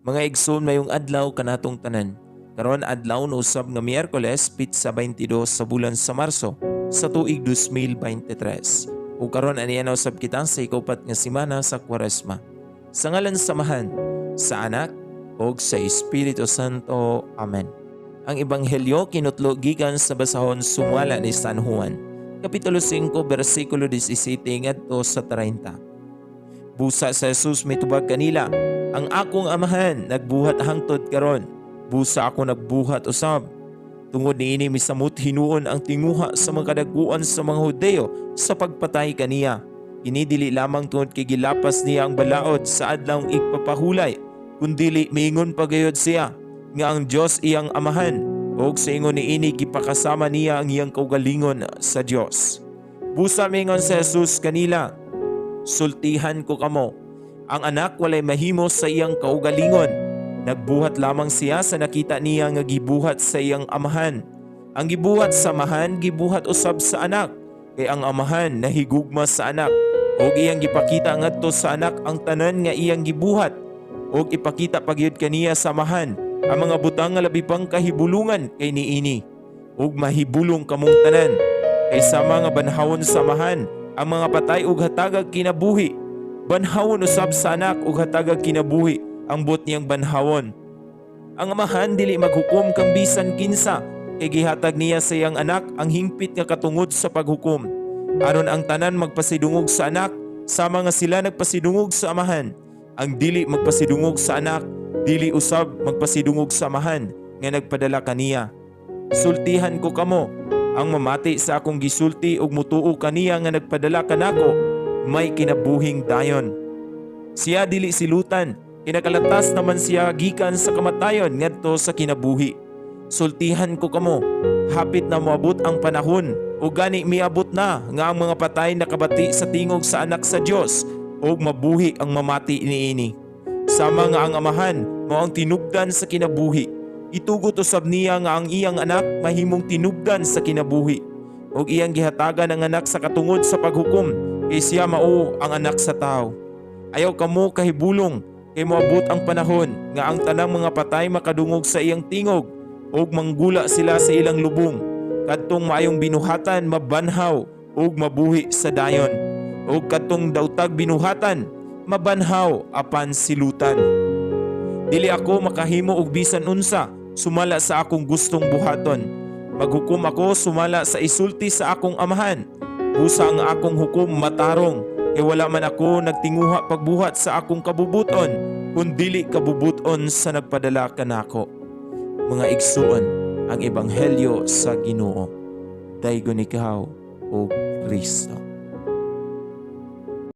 Mga igsoon, mayong adlaw kanatong tanan. Karon adlaw na usab nga Miyerkules, pitsa 22 sa bulan sa Marso sa tuig 2023. Ug karon aniya na usab kita sa ikaupat nga semana sa Kwaresma. Sa ngalan sa Amahan, sa Anak ug sa Espiritu Santo. Amen. Ang Ebanghelyo kinutlo gikan sa basahon sumala ni San Juan, Kapitulo 5, bersikulo 17 ngadto sa 30. Busa si Jesus mitubag kanila, "Ang akong Amahan nagbuhat hangtod karon. Busa ako nagbuhat usab." Tungod niini misamot hinuon ang tinguha sa mga kadaguan sa mga Hudeo sa pagpatay kaniya. Kini dili lamang tungod kay gilapas niya ang balaod sa Adlawng Igpapahulay, kundili miingon pa gayod siya nga ang Dios iyang Amahan ug sa ingon niini gipakasama niya ang iyang kaugalingon sa Dios. Busa miingon si Jesus kanila, "Sultihan ko kamo, ang Anak walay mahimo sa iyang kaugalingon. Nagbuhat lamang siya sa nakita niya nga gibuhat sa iyang Amahan. Ang gibuhat sa Amahan, gibuhat usab sa Anak. Kay ang Amahan nahigugma sa Anak ug iyang gipakita ngadto sa Anak ang tanan nga iyang gibuhat, ug ipakita pa gyud kaniya sa Amahan ang mga butang nga labi pang kahibulungan kay niini, ug mahibulong kamong tanan. Kay sama nga banhawon sa Amahan ang mga patay ug hatagag kinabuhi, banhawon usab sa Anak ug hatagag kinabuhi ang buot niyang banhawon. Ang Amahan dili maghukom kang bisan kinsa, kay gihatag niya sa iyang Anak ang hingpit nga katungod sa paghukom, aron ang tanan magpasidungog sa Anak sama nga sila nagpasidungog sa Amahan. Ang dili magpasidungog sa Anak, dili usab magpasidungog sa Amahan nga nagpadala kaniya. Sultihan ko kamo, ang mamati sa akong gisulti ug mutuo kaniya nga nagpadala kanako, may kinabuhing dayon. Siya dili silutan, kinakalatas naman siya gikan sa kamatayon ngadto sa kinabuhi. Sultihan ko kamo, hapit na moabot ang panahon o gani miabot na nga ang mga patay nakabati sa tingog sa Anak sa Dios ug mabuhi ang mamati niini. Sama nga ang Amahan mao ang tinubdan sa kinabuhi, itugot usab niya nga ang iyang Anak mahimong tinubdan sa kinabuhi. Ug iyang gihatagan ang Anak sa katungod sa paghukom, kay siya mao ang Anak sa Tawo. Ayaw kamo kahibulong, kay moabot ang panahon nga ang tanang mga patay makadungog sa iyang tingog ug manggula sila sa ilang lubong. Kadtong maayong binuhatan mabanhaw ug mabuhi sa dayon, ug kadtong dawtag binuhatan mabanhaw apan silutan. Dili ako makahimo og bisan unsa sumala sa akong gustong buhaton. Maghukom ako sumala sa isulti sa akong Amahan. Busa ang akong hukom matarong, kay wala man ako nagtinguha pagbuhat sa akong kabubuton, kundili kabubuton sa nagpadala kanako." Mga igsuon, ang Ebanghelyo sa Ginoo. Daygon ikaw, o Kristo.